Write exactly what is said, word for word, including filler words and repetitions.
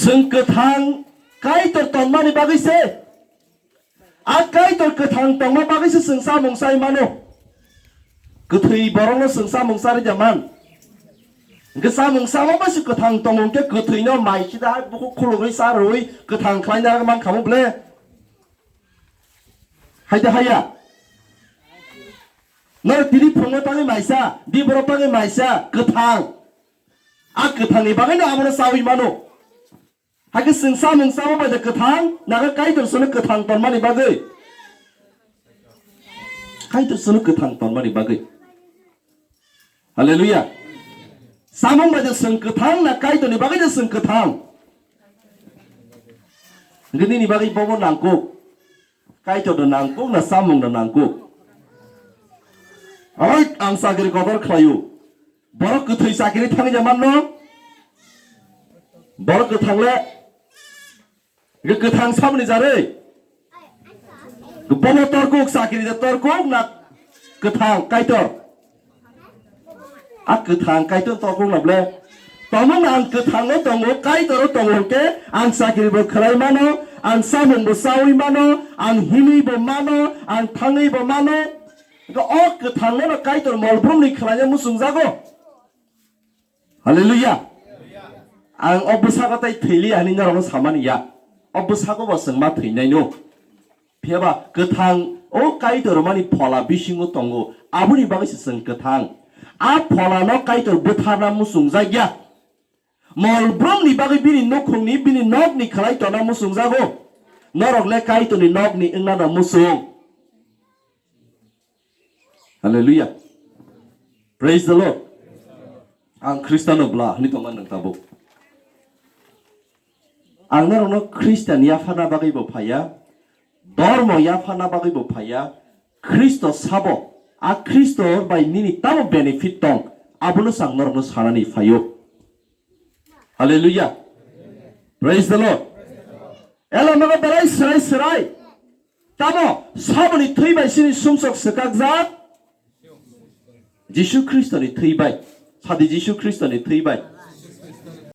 Chwng kwthang Kaitor tonmani bagwi se. A Kaitor kwthang tongma bagwi se chwng chamung chai mano. Kwthwi borokno chwng chamung charwi da man. Hwnkhe chamung chama bai se kwthang tongo hwnkhe kwthwino mai sida hai bukhuk khulugwi charwi kwthang khlaina man khamu ble. Hai da haya. Noro tini phungo tangwi maisa, di borok tangwi maisa, kwthang. A kwthangni bagwino abono chawi mano. Hakhe chwng chamung chama bai da kwthang, naga Kaitor sono kwthang tonmani bagwi. Kaitor sono kwthang tonmani bagwi. Hallelujah. Samung bai da chwng kwthang na Kaitorni bagwi da chwng kwthang. Hwnkhe nini bagwi bobo nangkuk. Kaitor da nangkuk na samung da nangkuk. Oi, ang chakri kotor khlaio. Borok kwthwi chakri thangwi ya manno. Borok kwthang le. Hwnkhe kwthang samni jarwi. Bobo torkuk chakri da torkuk na kwthang Kaitor. A kwthang Kaitor tongkuk na ble. Tongmung ang kwthango tongo, Kaitoro tongo hwnkhe ang chakri bo khlai mano, ang samung bo chawi mano, ang hinwi bo mano, ang thangwi bo mano. Hwnkhe o kwthangno no Kaitor molbrumni khlaina muchungjago. Hallelujah. Ang o bwsako tai thwili ani norokno samani ya. O bwsako bo chwng ma thwinaino. Phiya ba kwthang o Kaitor mani phola bisingo tongo, aboni bagwi se chwng kwthang. A pholano Kaitor bwtharna muchungjak ya. Molbrumni bagwi bini nukhungni, bini nokni khlai tona muchungjago. Norok le Kaitorni nokni wngna da muchung. Hallelujah. Praise the Lord. Ang Khristano bla hwnwi tongma nwng tabuk. Ang norokno Khristian yaphana bagwi bo phaiya, dormo yaphana bagwi bo phaiya, Khristo sabo, a Khristo bai nini tamo benefit tong, abono se ang norokno sanani phaio. Hallelujah. Praise the Lord. Ela maga belai serai serai. Tamo saboni thwi bai sini sumsok swkakjak. Jisu Khristoni thwi bai. Sadi Jisu Khristoni thwi bai.